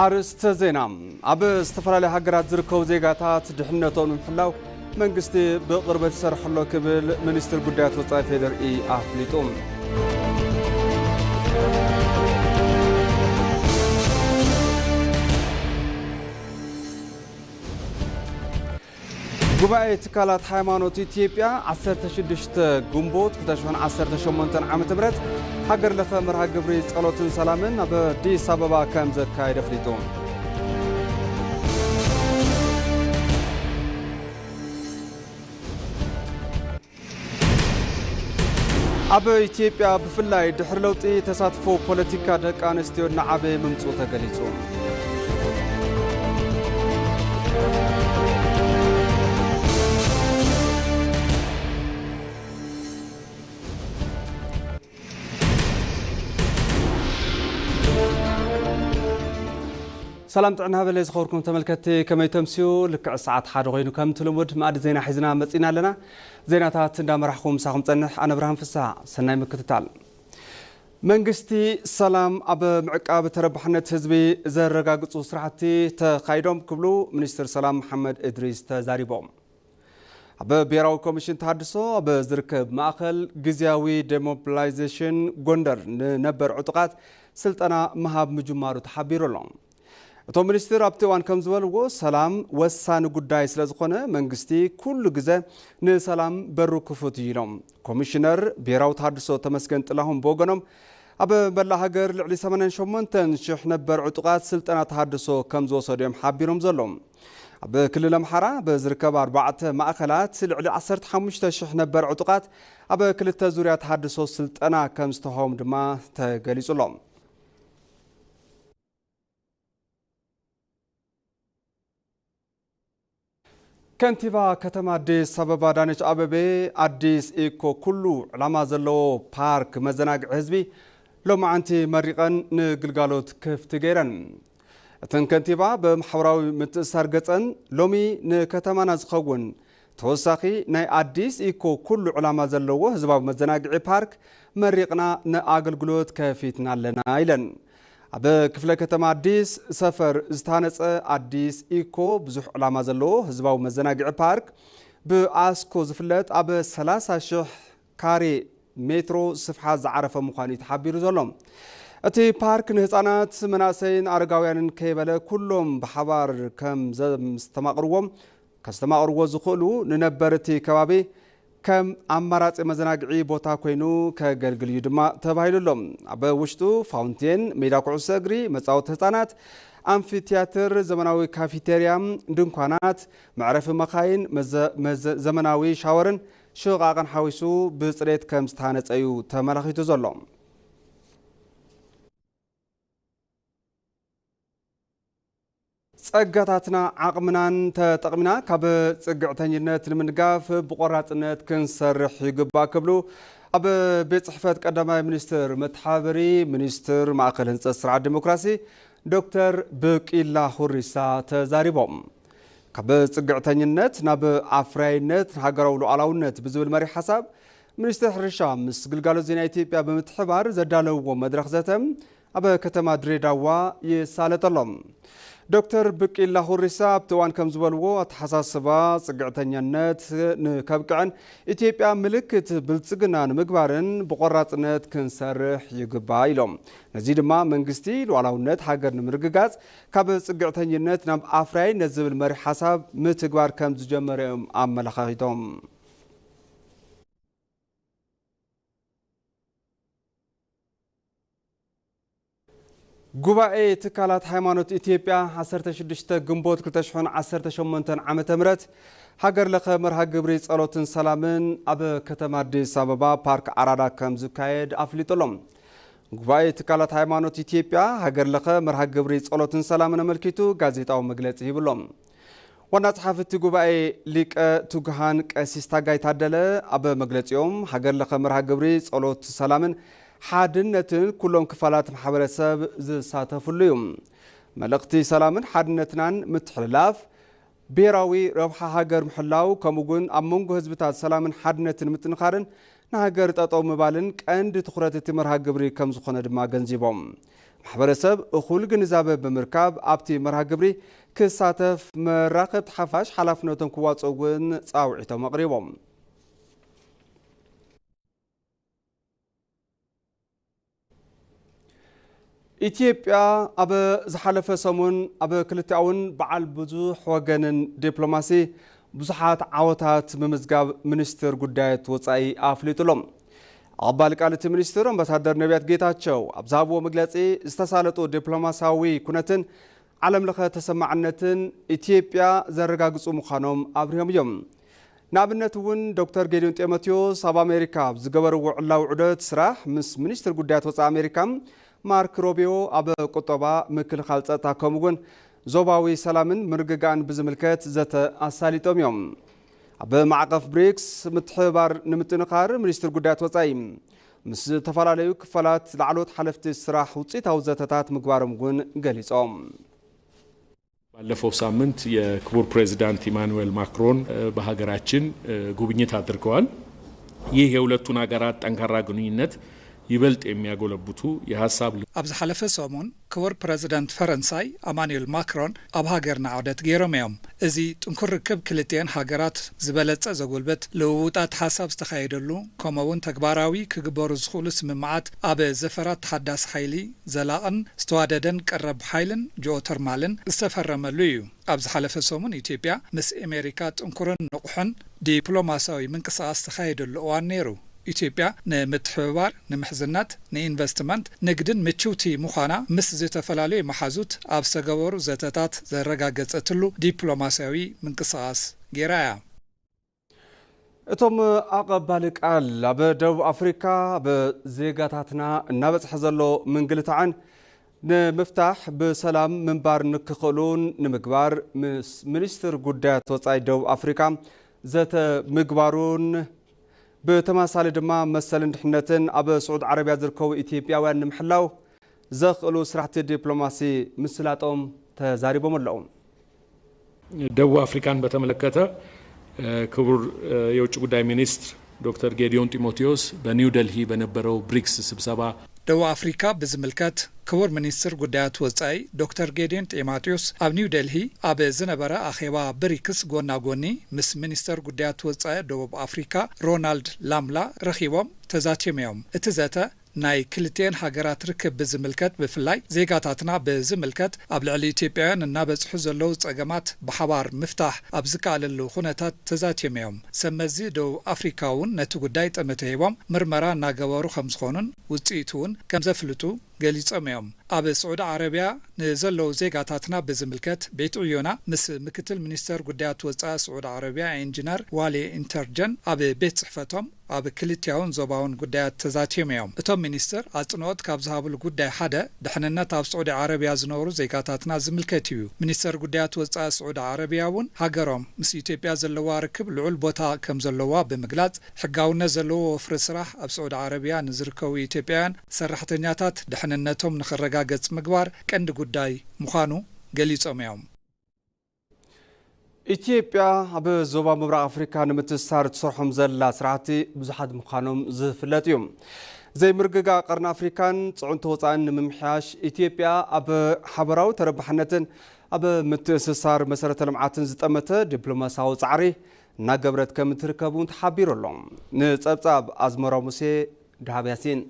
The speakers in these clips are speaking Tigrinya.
ኣርእስተ ዜና። ኣብ ዝተፈላለዩ ሃገራት ዝርከቡ ዜጋታት ድሕነቶም ንምሕላው መንግስቲ ብቕርበት ይሰርሕ ኣሎ ክብል ሚኒስትር ጉዳያት ወጻኢ ፌዴሪኢ ኣፍሊጡ። ጉባኤ ትካላት ሃይማኖት ኢትዮጵያ ዓሰርተ ሽዱሽተ ግንቦት ክልተ ሽሕን ዓሰርተ ሸሞንተን ዓመተ ምህረት ሃገር ለኸ መርሃ ግብሪ ጸሎትን ሰላምን ኣብ ኣዲስ ኣበባ ከም ዘካየደ ኣፍሊጡ። ኣብ ኢትዮጵያ ብፍላይ ድሕሪ ለውጢ ተሳትፎ ፖለቲካ ደቂ ኣንስትዮ እናዓበየ ምምጽኡ ተገሊጹ። ሰላም ጥዕና ሃበለ ዝኸበርኩም ተመልከትቲ፣ ከመይ ተምስዩ? ልክዕ ሰዓት ሓደ ኮይኑ ከምቲ ልሙድ መኣዲ ዜና ሒዝና መጺና ኣለና። ዜናታት እንዳመራሕኹ ምሳኹም ጸንሕ ኣነ ብርሃን ፍስሃ። ሰናይ ምክትታል። መንግስቲ ሰላም ኣብ ምዕቃብ ተረባሕነት ህዝቢ ዘረጋግጹ ስራሕቲ ተኻይዶም ክብሉ ሚኒስትር ሰላም መሓመድ እድሪስ ተዛሪቦም። ኣብ ብሔራዊ ኮሚሽን ተሃድሶ ኣብ ዝርከብ ማእኸል ግዝያዊ ዴሞቢላይዜሽን ጎንደር ንነበር ዕጡቓት ስልጠና ምሃብ ምጅማሩ ተሓቢሩ ኣሎ። እቶም ሚኒስትር ኣብቲ እዋን ከም ዝበልዎ፣ ሰላም ወሳኒ ጉዳይ ስለ ዝኾነ መንግስቲ ኩሉ ግዘ ንሰላም በሩ ክፉት እዩ ኢሎም። ኮሚሽነር ብሔራዊ ተሃድሶ ተመስገን ጥላሁን ብወገኖም፣ ኣብ መላእ ሃገር ልዕሊ ሰማንያን ሸሞንተን ሽሕ ነበር ዕጡቓት ስልጠና ተሃድሶ ከም ዝወሰዱ እዮም ሓቢሮም ዘለዉ። ኣብ ክልል ኣምሓራ ብዝርከባ ኣርባዕተ ማእኸላት ልዕሊ ዓሰርተ ሓሙሽተ ሽሕ ነበር ዕጡቓት ኣብ ክልተ ዙርያ ተሃድሶ ስልጠና ከም ዝተዋህቦም ድማ ተገሊጹ ኣሎ። ከንቲባ ከተማ ኣዲስ ኣበባ ኣዳነች ኣበቤ፣ ኣዲስ ኢኮ ኩሉ ዕላማ ዘለዎ ፓርክ መዘናግዒ ህዝቢ ሎማዓንቲ መሪቐን ንግልጋሎት ክፍቲ ገይረን። እተን ከንቲባ ብማሕበራዊ ምትእስሳር ገጸን፣ ሎሚ ንከተማና ዝኸውን ተወሳኺ ናይ ኣዲስ ኢኮ ኩሉ ዕላማ ዘለዎ ህዝባዊ መዘናግዒ ፓርክ መሪቕና ንኣገልግሎት ከፊትና ኣለና ኢለን። ኣብ ክፍለ ከተማ ኣዲስ ሰፈር ዝተሃነጸ ኣዲስ ኢኮ ብዙሕ ዕላማ ዘለዎ ህዝባዊ መዘናግዒ ፓርክ፣ ብኣስኮ ዝፍለጥ፣ ኣብ ሰላሳ ሽሕ ካሬ ሜትሮ ስፍሓት ዝዓረፈ ምዃኑ እዩ ተሓቢሩ ዘሎ። እቲ ፓርክ ንህፃናት፣ መናእሰይን ኣረጋውያንን ከይበለ ኩሎም ብሓባር ከም ዘስተማቕርዎም፣ ከስተማቕርዎ ዝኽእሉ ንነበር እቲ ከባቢ ከም ኣማራፂ መዘናግዒ ቦታ ኮይኑ ከገልግል እዩ ድማ ተባሂሉ ኣሎ። ኣብ ውሽጡ ፋውንቴን፣ ሜዳ ኩዕሶ እግሪ፣ መፃወቲ ህፃናት፣ ኣምፊ ቲያትር፣ ዘመናዊ ካፊቴርያ፣ ድንኳናት፣ መዕረፊ መኻይን፣ መዘ-፣ መዘ-፣ ዘመናዊ ሻወርን ሽቓቕን ሓዊሱ ብፅሬት ከም ዝተሃነፀ እዩ ተመላኺቱ ዘሎ። ጸጋታትና ዓቕምናን ተጠቕሚና ካብ ጽግዕተኝነት ንምንጋፍ ብቆራጽነት ክንሰርሕ ይግባእ ክብሉ ኣብ ቤት ጽሕፈት ቀዳማይ ሚኒስትር መተሓባበሪ ሚኒስትር ማእከል ህንጸት ስርዓት ዲሞክራሲ ዶክተር ብቂላ ሁሪሳ ተዛሪቦም። ካብ ጽግዕተኝነት ናብ ኣፍራይነት ንሃገራዊ ሉዓላውነት ብዝብል መሪሕ ሓሳብ ሚኒስትር ሕርሻ ምስ ግልጋሎት ዜና ኢትዮጵያ ብምትሕባር ዘዳለውዎ መድረኽ ዘተ ኣብ ከተማ ድሬዳዋ ይሳለጥ ኣሎ። ዶክተር ብቂላ ሁሪሳ ኣብቲ እዋን ከም ዝበልዎ፣ ኣተሓሳስባ ጽግዕተኛነት ንከብቅዕን ኢትዮጵያ ምልክት ብልጽግና ንምግባርን ብቆራጽነት ክንሰርሕ ይግባእ ኢሎም። ነዚ ድማ መንግስቲ ሉዓላውነት ሃገር ንምርግጋጽ ካብ ጽግዕተኝነት ናብ ኣፍራይነት ዝብል መሪሕ ሓሳብ ምትግባር ከም ዝጀመረ እዮም ኣመላኻኺቶም። ጉባኤ ትካላት ሃይማኖት ኢትዮጵያ ዓሰርተ ሽዱሽተ ግንቦት ክልተ ሽሕን ዓሰርተ ሸሞንተን ዓመተ ምህረት ሃገር ለኸ መርሃ ግብሪ ጸሎትን ሰላምን ኣብ ከተማ ኣዲስ ኣበባ ፓርክ ዓራዳ ከም ዝካየድ ኣፍሊጡ ኣሎ። ጉባኤ ትካላት ሃይማኖት ኢትዮጵያ ሃገር ለኸ መርሃ ግብሪ ጸሎትን ሰላምን ኣመልኪቱ ጋዜጣዊ መግለጺ ሂቡ ኣሎ። ዋና ጸሓፊ እቲ ጉባኤ ሊቀ ትጉሃን ቀሲስ ታጋይ ታደለ ኣብ መግለጺኦም፣ ሃገር ለኸ መርሃ ግብሪ ጸሎት ሰላምን ሓድነትን ኩሎም ክፋላት ማሕበረሰብ ዝሳተፍሉ እዩ። መልእኽቲ ሰላምን ሓድነትናን ምትሕልላፍ፣ ብሄራዊ ረብሓ ሃገር ምሕላው፣ ከምኡ እውን ኣብ መንጎ ህዝብታት ሰላምን ሓድነትን ምጥንኻርን ንሃገር ጠጠው ምባልን ቀንዲ ትኹረት እቲ መርሃ ግብሪ ከም ዝኾነ ድማ ኣገንዚቦም። ማሕበረሰብ እኹል ግንዛበ ብምርካብ ኣብቲ መርሃ ግብሪ ክሳተፍ መራኸብቲ ሓፋሽ ሓላፍነቶም ክዋፅኡ እውን ፃውዒቶም ኣቕሪቦም። ኢትዮጵያ ኣብ ዝሓለፈ ሰሙን ኣብ ክልቲኣውን በዓል ብዙሕ ወገንን ዲፕሎማሲ ብዙሓት ዓወታት ምምዝጋብ ሚኒስትር ጉዳያት ወጻኢ ኣፍሊጡ ኣሎ። ኣቐባሊ ቃል እቲ ሚኒስትር ኣምባሳደር ነቢያት ጌታቸው ኣብ ዝሃብዎ መግለጺ ዝተሳለጡ ዲፕሎማሲያዊ ኩነትን ዓለም ለኸ ተሰማዕነትን ኢትዮጵያ ዘረጋግጹ ምዃኖም ኣብሪሆም እዮም። ንኣብነት እውን ዶክተር ጌዲዮን ጢሞቴዎስ ኣብ ኣሜሪካ ኣብ ዝገበርዎ ዕላዊ ዑደት ስራሕ ምስ ሚኒስትር ጉዳያት ወጻኢ ኣሜሪካ ማርክ ሮቢዮ ኣብ ቁጠባ፣ ምክልኻል፣ ጸጥታ ከምኡ እውን ዞባዊ ሰላምን ምርግጋእን ብዝምልከት ዘተ ኣሳሊጦም እዮም። ኣብ ማዕቐፍ ብሪክስ ምትሕብባር ንምጥንኻር ሚኒስትር ጉዳያት ወጻኢ ምስ ዝተፈላለዩ ክፋላት ላዕለዎት ሓለፍቲ ስራሕ ውፅኢታዊ ዘተታት ምግባሮም እውን ገሊጾም። ባለፈው ሳምንት የክቡር ፕሬዚዳንት ኢማኑኤል ማክሮን በሀገራችን ጉብኝት አድርገዋል። ይህ የሁለቱን ሀገራት ጠንካራ ግንኙነት ይበልጥ የሚያጎለብቱ የሀሳብ ኣብ ዝሓለፈ ሰሙን ክቡር ፕረዚደንት ፈረንሳይ ኣማኑኤል ማክሮን ኣብ ሃገርና ዑደት ገይሮም እዮም። እዚ ጥንኩር ርክብ ክልቲኤን ሃገራት ዝበለጸ ዘጎልበት፣ ልውውጣት ሓሳብ ዝተኻየደሉ፣ ከምኡ'ውን ተግባራዊ ክግበሩ ዝኽእሉ ስምምዓት ኣብ ዘፈራት ተሓዳሲ ሓይሊ፣ ዘላቕን ዝተዋደደን ቀረብ ሓይልን ጂኦተርማልን ዝተፈረመሉ እዩ። ኣብ ዝሓለፈ ሰሙን ኢትዮጵያ ምስ ኤሜሪካ ጥንኩርን ንቑሕን ዲፕሎማሲያዊ ምንቅስቓስ ዝተኻየደሉ እዋን ነይሩ። ኢትዮጵያ ንምትሕብባር፣ ንምሕዝነት፣ ንኢንቨስትመንት፣ ንግድን ምችውቲ ምዃና ምስ ዝተፈላለዩ መሓዙት ኣብ ዝተገበሩ ዘተታት ዘረጋገጸትሉ ዲፕሎማሲያዊ ምንቅስቓስ ገይራ እያ። እቶም ኣቐባሊ ቃል ኣብ ደቡብ ኣፍሪካ ኣብ ዜጋታትና እናበፅሐ ዘሎ ምንግልታዕን ንምፍታሕ ብሰላም ምንባር ንክኽእሉን ንምግባር ምስ ሚኒስትር ጉዳያት ወፃኢ ደቡብ ኣፍሪካ ዘተ ምግባሩን ብተመሳሳሊ ድማ መሰልን ድሕነትን ኣብ ስዑድ ዓረብያ ዝርከቡ ኢትዮጵያውያን ንምሕላው ዘኽእሉ ስራሕቲ ዲፕሎማሲ ምስላጦም ተዛሪቦም ኣለዉ። ደቡብ አፍሪካን በተመለከተ ክቡር የውጭ ጉዳይ ሚኒስትር ዶክተር ጌዲዮን ጢሞቴዎስ በኒው ደልሂ በነበረው ብሪክስ ስብሰባ ደቡብ ኣፍሪካ ብዝምልከት ክቡር ሚኒስትር ጉዳያት ወጻኢ ዶክተር ጌዲዮን ጢሞቴዎስ ኣብ ኒው ደልሂ ኣብ ዝነበረ ኣኼባ ብሪክስ ጎና ጎኒ ምስ ሚኒስተር ጉዳያት ወጻኢ ደቡብ ኣፍሪካ ሮናልድ ላምላ ረኺቦም ተዛቲዮም እዮም። እቲ ዘተ ናይ ክልቲኤን ሃገራት ርክብ ብዝምልከት ብፍላይ ዜጋታትና ብዝምልከት ኣብ ልዕሊ ኢትዮጵያውያን እናበፅሑ ዘለዉ ፀገማት ብሓባር ምፍታሕ ኣብ ዝከኣለሉ ኩነታት ተዛትዮም እዮም። ሰብ መዚ ደቡብ ኣፍሪካ እውን ነቲ ጉዳይ ጠመተ ሂቦም ምርመራ እናገበሩ ከምዝኾኑን ውፅኢቱ እውን ከምዘፍልጡ ገሊፆም እዮም። ኣብ ስዑዲ ዓረብያ ንዘለዉ ዜጋታትና ብዝምልከት ቤት ዕዮና ምስ ምክትል ሚኒስተር ጉዳያት ወፃኢ ስዑዲ ዓረብያ ኢንጂነር ዋሌ ኢንተርጀን ኣብ ቤት ፅሕፈቶም ኣብ ክልቲያውን ዞባውን ጉዳያት ተዛትዮም እዮም። እቶም ሚኒስትር ኣፅንኦት ካብ ዝሃብሉ ጉዳይ ሓደ ድሕንነት ኣብ ስዑዲ ዓረብያ ዝነብሩ ዜጋታትና ዝምልከት እዩ። ሚኒስተር ጉዳያት ወፃኢ ስዑዲ ዓረብያ እውን ሃገሮም ምስ ኢትዮጵያ ዘለዋ ርክብ ልዑል ቦታ ከም ዘለዋ ብምግላፅ ሕጋውነት ዘለዎ ወፍሪ ስራሕ ኣብ ስዑዲ ዓረብያ ንዝርከቡ ኢትዮጵያውያን ሰራሕተኛታት ድሕንነቶም ንኽረጋገፅ ምግባር ቀንዲ ጉዳይ ምዃኑ ገሊፆም እዮም። ኢትዮጵያ ኣብ ዞባ ምብራቕ ኣፍሪካ ንምትእስሳር ትሰርሖም ዘላ ስራሕቲ ብዙሓት ምዃኖም ዝፍለጥ እዩ። ዘይምርግጋእ ቀርኒ ኣፍሪካን ፅዕንቶ ወፃእን ንምምሕያሽ ኢትዮጵያ ኣብ ሓበራዊ ተረባሕነትን ኣብ ምትእስሳር መሰረተ ልምዓትን ዝጠመተ ዲፕሎማሲያዊ ፃዕሪ እናገበረት ከም ትርከብ እውን ተሓቢሩ ኣሎ። ንፀብፃብ ኣዝመራው ሙሴ፣ ደሃብ ያሲን።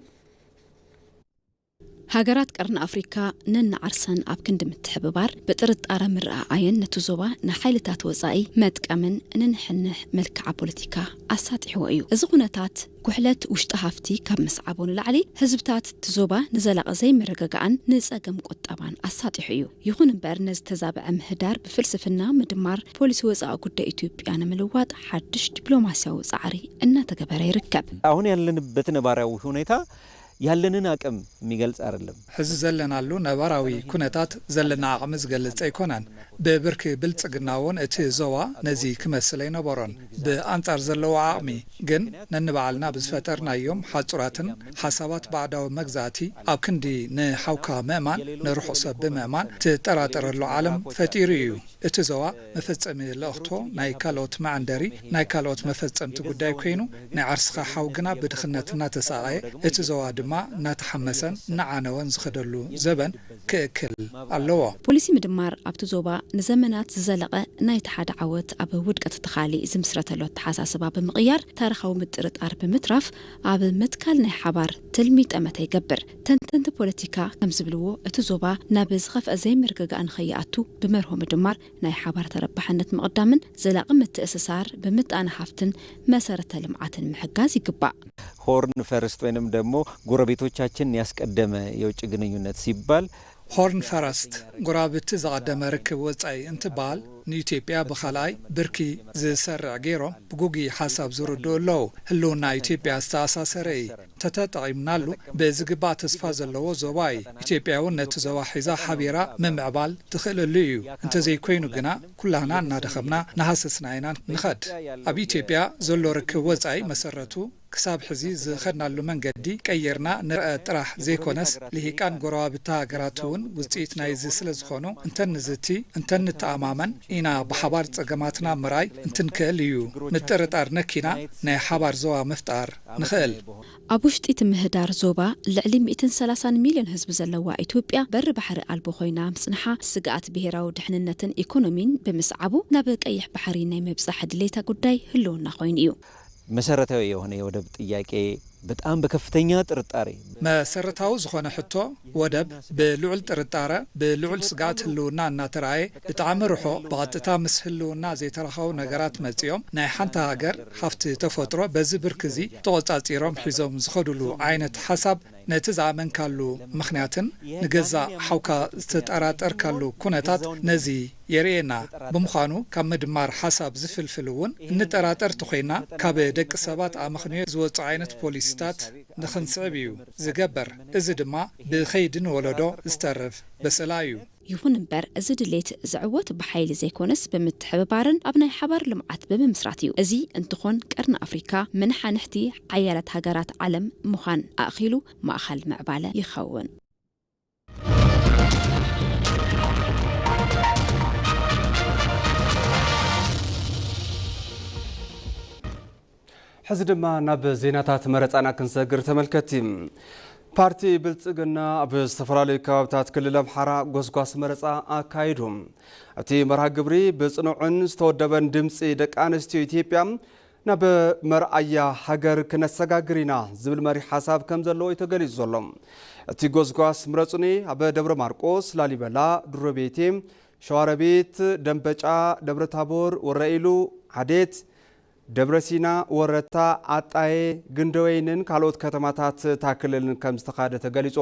ሃገራት ቀርኒ ኣፍሪካ ነንዓርሰን ኣብ ክንዲ ምትሕብባር ብጥርጣረ ምረኣኣየን ነቲ ዞባ ንሓይልታት ወፃኢ መጥቀምን ንንሕንሕ መልክዓ ፖለቲካ ኣሳጢሕዎ እዩ። እዚ ኩነታት ጉሕለት ውሽጢ ሃፍቲ ካብ ምስዓቡ ንላዕሊ ህዝብታት እቲ ዞባ ንዘላቒ ዘይምርግጋእን ንፀገም ቁጠባን ኣሳጢሑ እዩ። ይኹን እምበር ነዚ ተዛብዐ ምህዳር ብፍልስፍና ምድማር ፖሊሲ ወፃኢ ጉዳይ ኢትዮጵያ ንምልዋጥ ሓድሽ ዲፕሎማሲያዊ ፃዕሪ እናተገበረ ይርከብ። አሁን ያለንበት ነባራዊ ሁኔታ ያለንን አቅም የሚገልጽ አይደለም። ሕዚ ዘለናሉ ነባራዊ ኩነታት ዘለና ዓቕሚ ዝገልጽ ኣይኮነን። ብብርኪ ብልጽግና እውን እቲ ዞባ ነዚ ክመስል ኣይነበሮን። ብኣንጻር ዘለዎ ዓቕሚ ግን ነንባዕልና ብዝፈጠርናዮም ሓጹራትን ሓሳባት ባዕዳዊ መግዛእቲ ኣብ ክንዲ ንሓውካ ምእማን ንርሑቕ ሰብ ብምእማን ትጠራጠረሉ ዓለም ፈጢሩ እዩ። እቲ ዞባ መፈጸሚ ልእኽቶ ናይ ካልኦት መዐንደሪ ናይ ካልኦት መፈጸምቲ ጉዳይ ኮይኑ ናይ ዓርስኻ ሓው ግና ብድኽነት እናተሳቐየ እቲ ዞባ ድማ እናተሓመሰን እናዓነወን ዝኸደሉ ዘበን ክእክል ኣለዎ። ፖሊሲ ምድማር ኣብቲ ዞባ ንዘመናት ዝዘለቐ ናይቲ ሓደ ዓወት ኣብ ውድቀት ተኻሊ ዝምስረተሉ ኣተሓሳስባ ብምቕያር ታሪኻዊ ምጥርጣር ብምትራፍ ኣብ ምትካል ናይ ሓባር ትልሚ ጠመተ ይገብር። ተንተንቲ ፖለቲካ ከም ዝብልዎ እቲ ዞባ ናብ ዝኸፍአ ዘይምርግጋእ ንኸይኣቱ ብመርሆ ምድማር ናይ ሓባር ተረባሕነት ምቕዳምን ዘላቒ ምትእስሳር ብምጣነ ሃፍትን መሰረተ ልምዓትን ምሕጋዝ ይግባእ። ሆርን ፈርስት ወይንም ደግሞ ጎረቤቶቻችን ያስቀደመ የውጭ ግንኙነት ሲባል ሆርን ፈረስት ጎረባብቲ ዘቐደመ ርክብ ወጻኢ እንትበሃል ንኢትዮጵያ ብኻልኣይ ብርኪ ዝሰርዕ ገይሮም ብጉጉይ ሓሳብ ዝርድኡ ኣለዉ። ህልውና ኢትዮጵያ ዝተኣሳሰረ እዩ። ተተጠቒምናሉ ብዝግባእ ተስፋ ዘለዎ ዞባ እዩ። ኢትዮጵያ እውን ነቲ ዞባ ሒዛ ሓቢራ ምምዕባል ትኽእለሉ እዩ። እንተዘይኮይኑ ግና ኩላህና እናደኸምና እናሃሰስና ኢና ንኸድ። ኣብ ኢትዮጵያ ዘሎ ርክብ ወጻኢ መሰረቱ ክሳብ ሕዚ ዝኸድናሉ መንገዲ ቀይርና ንርአ ጥራሕ ዘይኮነስ ልሂቃን ጎረባብቲ ሃገራት እውን ውፅኢት ናይዚ ስለዝኾኑ እንተንዝቲ እንተንተኣማመን ኢና ብሓባር ፀገማትና ምርኣይ እንትንክእል እዩ። ምጥርጣር ነኪና ናይ ሓባር ዞባ ምፍጣር ንኽእል። ኣብ ውሽጢ እቲ ምህዳር ዞባ ልዕሊ ሚእትን ሰላሳን ሚልዮን ህዝቢ ዘለዋ ኢትዮጵያ በሪ ባሕሪ ኣልቦ ኮይና ምጽንሓ ስግኣት ብሄራዊ ድሕንነትን ኢኮኖሚን ብምስዓቡ ናብ ቀይሕ ባሕሪ ናይ ምብጻሕ ድሌታ ጉዳይ ህልውና ኮይኑ እዩ። መሰረታዊ የሆነ የወደብ ጥያቄ በጣም በከፍተኛ ጥርጣሬ መሰረታዊ ዝኾነ ሕቶ ወደብ ብልዑል ጥርጣረ ብልዑል ስግኣት ህልውና እናተረኣየ ብጣዕሚ ርሑቕ ብቐጥታ ምስ ህልውና ዘይተራኸቡ ነገራት መጺኦም ናይ ሓንቲ ሃገር ሃፍቲ ተፈጥሮ በዚ ብርኪ እዚ ተቖጻጺሮም ሒዞም ዝኸዱሉ ዓይነት ሓሳብ ነቲ ዝኣመንካሉ ምኽንያትን ንገዛእ ሓውካ ዝተጠራጠርካሉ ኩነታት ነዚ የርእየና። ብምዃኑ ካብ ምድማር ሓሳብ ዝፍልፍል እውን እንጠራጠር ተኾይና ካብ ደቂ ሰባት ኣመኽንዮ ዝወፁ ዓይነት ፖሊሲታት ንኽንስዕብ እዩ ዝገበር። እዚ ድማ ብኸይዲ ንወለዶ ዝተርፍ በሰላ እዩ። ይኹን እምበር እዚ ድሌት ዝዕወት ብሓይሊ ዘይኮነስ ብምትሕብባርን ኣብ ናይ ሓባር ልምዓት ብምምስራት እዩ። እዚ እንትኾን ቀርኒ ኣፍሪካ መነሓንሕቲ ሓያላት ሃገራት ዓለም ምዃን ኣእኺሉ ማእኸል ምዕባለ ይኸውን። ሕዚ ድማ ናብ ዜናታት መረፃና ክንሰግር ተመልከቲ። ፓርቲ ብልፅግና ኣብ ዝተፈላለዩ ከባብታት ክልል ኣምሓራ ጎስጓስ መረፃ ኣካይዱ። እቲ መርሃ ግብሪ ብፅኑዕን ዝተወደበን ድምፂ ደቂ ኣንስትዮ ኢትዮጵያ ናብ መርኣያ ሃገር ክነሰጋግር ኢና ዝብል መሪሕ ሓሳብ ከም ዘለዎ እዩ ተገሊፁ ዘሎ። እቲ ጎስጓስ ምረፁኒ ኣብ ደብረ ማርቆስ፣ ላሊበላ፣ ዱረቤቴ፣ ሸዋሮቢት፣ ደንበጫ፣ ደብረታቦር፣ ወረኢሉ፣ ዓዴት፣ ደብረሲና፣ ወረታ፣ ኣጣዬ፣ ግንደወይንን ካልኦት ከተማታት እታ ክልልን ከም ዝተኻየደ ተገሊፁ።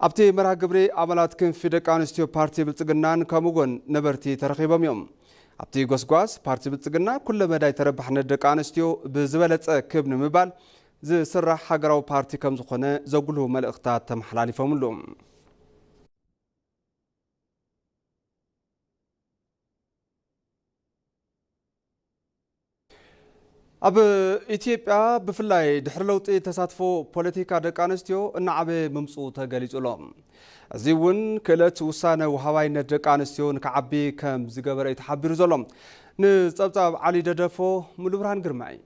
ኣብቲ መርሃ ግብሪ ኣባላት ክንፊ ደቂ ኣንስትዮ ፓርቲ ብልፅግናን ከምኡ እውን ነበርቲ ተረኺቦም እዮም። ኣብቲ ጎስጓስ ፓርቲ ብልፅግና ኩለ መዳይ ተረባሕነት ደቂ ኣንስትዮ ብዝበለፀ ክብ ንምባል ዝስራሕ ሃገራዊ ፓርቲ ከም ዝኾነ ዘጉልሁ መልእኽታት ተመሓላሊፎምሉ። ኣብ ኢትዮጵያ ብፍላይ ድሕሪ ለውጢ ተሳትፎ ፖለቲካ ደቂ ኣንስትዮ እናዓበየ ምምፅኡ ተገሊፁ ኣሎ። እዚ እውን ክእለት ውሳነ ወሃባይነት ደቂ ኣንስትዮ ንክዓቢ ከም ዝገበረ እዩ ተሓቢሩ ዘሎ። ንፀብፃብ ዓሊ ደደፎ ሙሉብርሃን ግርማይ።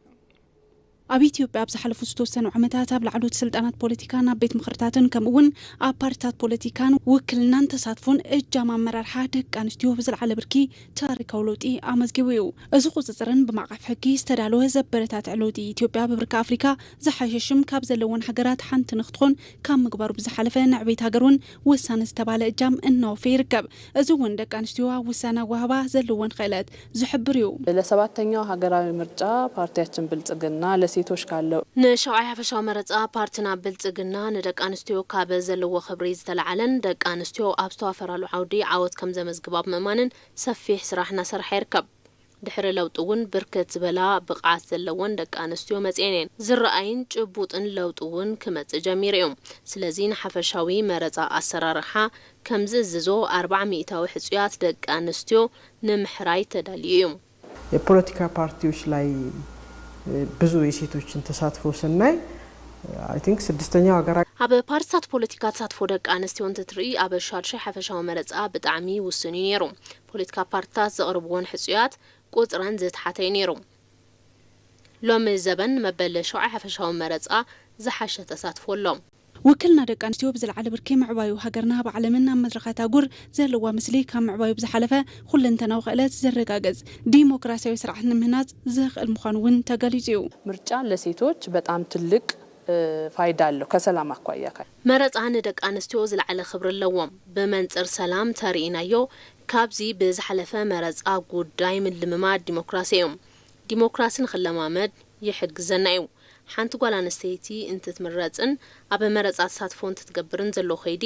ኣብ ኢትዮጵያ ኣብ ዝሓለፉ ዝተወሰኑ ዓመታት ኣብ ላዕለዎት ስልጣናት ፖለቲካን ኣብ ቤት ምኽርታትን ከምኡ እውን ኣብ ፓርቲታት ፖለቲካን ውክልናን ተሳትፎን እጃም ኣመራርሓ ደቂ ኣንስትዮ ብዝለዓለ ብርኪ ታሪካዊ ለውጢ ኣመዝጊቡ እዩ። እዚ ቁፅፅርን ብማዕቐፍ ሕጊ ዝተዳለወ ዘበረታትዕ ለውጢ ኢትዮጵያ ብብርኪ ኣፍሪካ ዝሓሸ ሽም ካብ ዘለወን ሃገራት ሓንቲ ንክትኾን ካብ ምግባሩ ብዝሓለፈ ንዕቤት ሃገር እውን ወሳኒ ዝተባለ እጃም እናወፈየ ይርከብ። እዚ እውን ደቂ ኣንስትዮ ኣብ ውሳነ ኣወሃህባ ዘለወን ክእለት ዝሕብር እዩ። ለሰባተኛው ሀገራዊ ምርጫ ፓርቲያችን ብልጽግና ለሴቶች ካለው ንሻውዓይ ሓፈሻዊ መረጻ ፓርትና ብልጽግና ንደቂ ኣንስትዮ ካብ ዘለዎ ክብሪ ዝተለዓለን ደቂ ኣንስትዮ ኣብ ዝተዋፈራሉ ዓውዲ ዓወት ከም ዘመዝግባ ብምእማንን ሰፊሕ ስራሕ እናሰርሐ ይርከብ። ድሕሪ ለውጢ እውን ብርክት ዝበላ ብቕዓት ዘለወን ደቂ ኣንስትዮ መፅኤን እየን። ዝረኣይን ጭቡጥን ለውጢ እውን ክመፅእ ጀሚሩ እዩ። ስለዚ ንሓፈሻዊ መረፃ ኣሰራርሓ ከም ዝእዝዞ ኣርብዓ ሚእታዊ ሕፁያት ደቂ ኣንስትዮ ንምሕራይ ተዳልዩ እዩ። የፖለቲካ ፓርቲዎች ላይ ብዙ የሴቶችን ተሳትፎ ስናይ I think ስድስተኛው ሀገር ኣብ ፓርቲታት ፖለቲካ ተሳትፎ ደቂ ኣንስትዮ እንትትርኢ ኣብ ሻድሻይ ሓፈሻዊ መረፃ ብጣዕሚ ውሱን እዩ ነይሩ። ፖለቲካ ፓርቲታት ዘቕርብዎን ሕፁያት ቁፅረን ዝተሓተ እዩ ነይሩ። ሎሚ ዘበን መበል ሸውዓይ ሓፈሻዊ መረጻ ዝሓሸ ተሳትፎ ኣሎ። ውክልና ደቂ ኣንስትዮ ብዝለዓለ ብርኪ ምዕባዩ ሃገርና ኣብ ዓለምን ኣብ መድረኻት ኣህጉር ዘለዋ ምስሊ ካብ ምዕባዩ ብዝሓለፈ፣ ኩለንተናዊ ክእለት ዘረጋግጽ ዲሞክራሲያዊ ስርዓት ንምህናጽ ዘኽእል ምዃኑ እውን ተገሊጹ እዩ። ምርጫ ለሴቶች በጣም ትልቅ ፋይዳ አለው ከሰላም አኳያ። መረፃ ንደቂ ኣንስትዮ ዝለዓለ ክብሪ ኣለዎም። ብመንፅር ሰላም ተርኢናዮ። ካብዚ ብዝሓለፈ መረፃ ጉዳይ ምልምማድ ዲሞክራሲ እዮም። ዲሞክራሲ ንኽለማመድ ይሕግዘና እዩ። ሓንቲ ጓል ኣንስተይቲ እንትትምረፅን ኣብ መረፃ ተሳትፎ እንትትገብርን ዘሎ ከይዲ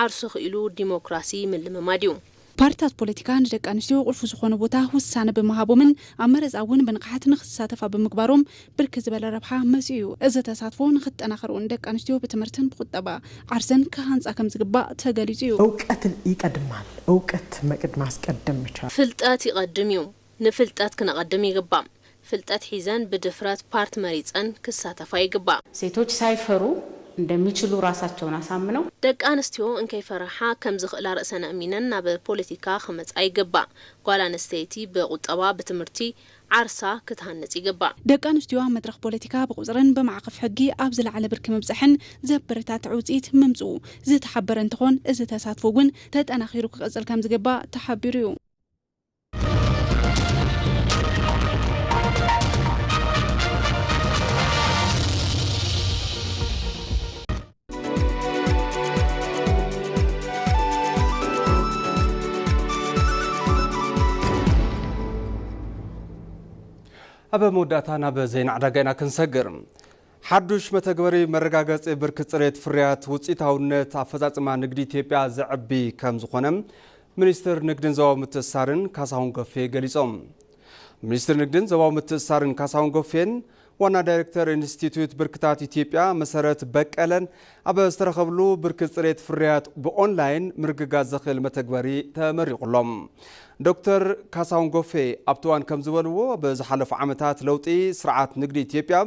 ዓርሱ ክኢሉ ዲሞክራሲ ምልምማድ እዩ። ፓርትታት ፖለቲካ ንደቂ ኣንስትዮ ቁልፊ ዝኾነ ቦታ ውሳነ ብምሃቦምን ኣብ መረፃ እውን ብንቕሓት ንክሳተፋ ብምግባሮም ብርክት ዝበለ ረብሓ መፂኡ እዩ። እዚ ተሳትፎ ንክጠናኸር እውን ደቂ ኣንስትዮ ብትምህርትን ብቁጠባ ዓርሰን ክሃንፃ ከምዝግባእ ተገሊፁ እዩ። እውቀት ይቀድማል። እውቀት መቅድ ማስቀደም መቻል። ፍልጠት ይቐድም እዩ። ንፍልጠት ክነቐድም ይግባእ። ፍልጠት ሒዘን ብድፍረት ፓርት መሪፀን ክሳተፋ ይግባእ። ሴቶች ሳይፈሩ እንደሚችሉ ራሳቸውን አሳምነው። ደቂ ኣንስትዮ እንከይፈርሓ ከምዝኽእላ ርእሰን ኣእሚነን ናብ ፖለቲካ ክመፃ ይግባእ። ጓል ኣንስተይቲ ብቁጠባ፣ ብትምህርቲ ዓርሳ ክትሃንፅ ይግባእ። ደቂ ኣንስትዮ ኣብ መድረኽ ፖለቲካ ብቁፅርን ብማዕቐፍ ሕጊ ኣብ ዝለዓለ ብርኪ ምብፃሕን ዘበረታትዕ ውፅኢት ምምፅኡ ዝተሓበረ እንትኾን እዚ ተሳትፎ እውን ተጠናኺሩ ክቕፅል ከምዝግባእ ተሓቢሩ እዩ። ኣብ መወዳእታ ናብ ዜና ዕዳጋ ኢና ክንሰግር። ሓዱሽ መተግበሪ መረጋገፂ ብርኪ ፅሬት ፍርያት ውፅኢታውነት ኣፈፃፅማ ንግዲ ኢትዮጵያ ዘዕቢ ከም ዝኾነ ሚኒስትር ንግድን ዞባዊ ምትእስሳርን ካሳሁን ጎፌ ገሊፆም። ሚኒስትር ንግድን ዞባዊ ምትእስሳርን ካሳሁን ጎፌን ዋና ዳይሬክተር ኢንስቲትዩት ብርክታት ኢትዮጵያ መሰረት በቀለን ኣብ ዝተረኸብሉ ብርኪ ፅሬት ፍርያት ብኦንላይን ምርግጋፅ ዘኽእል መተግበሪ ተመሪቑሎም። ዶክተር ካሳሁን ጎፌ ኣብቲ እዋን ከም ዝበልዎ ብዝሓለፉ ዓመታት ለውጢ ስርዓት ንግዲ ኢትዮጵያ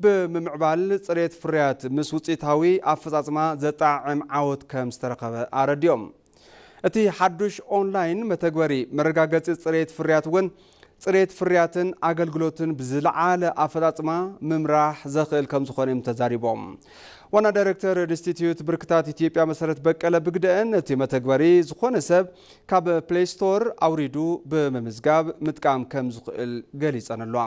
ብምምዕባል ፅሬት ፍርያት ምስ ውፅኢታዊ ኣፈፃፅማ ዘጣዕም ዓወት ከም ዝተረኸበ ኣረዲኦም። እቲ ሓዱሽ ኦንላይን መተግበሪ መረጋገፂ ፅሬት ፍርያት እውን ፅሬት ፍርያትን ኣገልግሎትን ብዝለዓለ ኣፈፃፅማ ምምራሕ ዘኽእል ከም ዝኾነ እዮም ተዛሪቦም። ዋና ዳይሬክተር ኢንስቲትዩት ብርክታት ኢትዮጵያ መሰረት በቀለ ብግደአን እቲ መተግበሪ ዝኾነ ሰብ ካብ ፕሌይ ስቶር ኣውሪዱ ብምምዝጋብ ምጥቃም ከም ዝኽእል ገሊፀን ኣለዋ።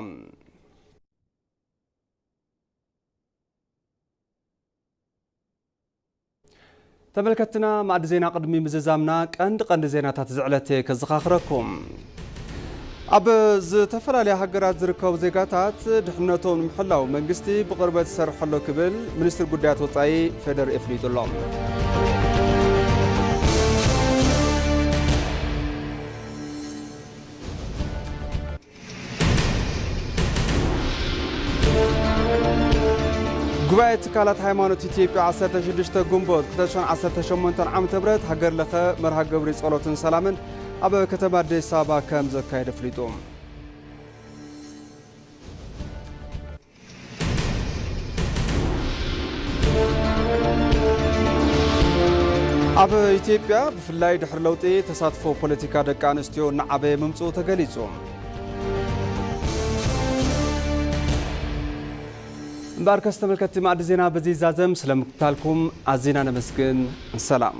ተመልከትና ማዕዲ ዜና ቅድሚ ምዝዛምና ቀንዲ ቀንዲ ዜናታት ዝዕለት ከዘኻኽረኩም። ኣብ ዝተፈላለያ ሃገራት ዝርከቡ ዜጋታት ድሕነቶም ንምሕላው መንግስቲ ብቕርበት ይሰርሕ ኣሎ ክብል ሚኒስትር ጉዳያት ወፃኢ ፌደሪ ኣፍሊጡ ኣሎ። ጉባኤ ትካላት ሃይማኖት ኢትዮጵያ ዓሰርተ ሽዱሽተ ግንቦት ክልተ ሽሕን ዓሰርተ ሸሞንተን ዓመተ ምህረት ሃገር ለኸ መርሃ ግብሪ ጸሎትን ሰላምን ኣብ ከተማ ኣዲስ ኣበባ ከም ዘካየደ ኣፍሊጡ። ኣብ ኢትዮጵያ ብፍላይ ድሕሪ ለውጢ ተሳትፎ ፖለቲካ ደቂ ኣንስትዮ እናዓበየ ምምፅኡ ተገሊፁ። እምበኣርከስ ተመልከትቲ ማዕዲ ዜና በዚ ይዛዘም። ስለምክታልኩም ኣዚና ነመስግን። ሰላም።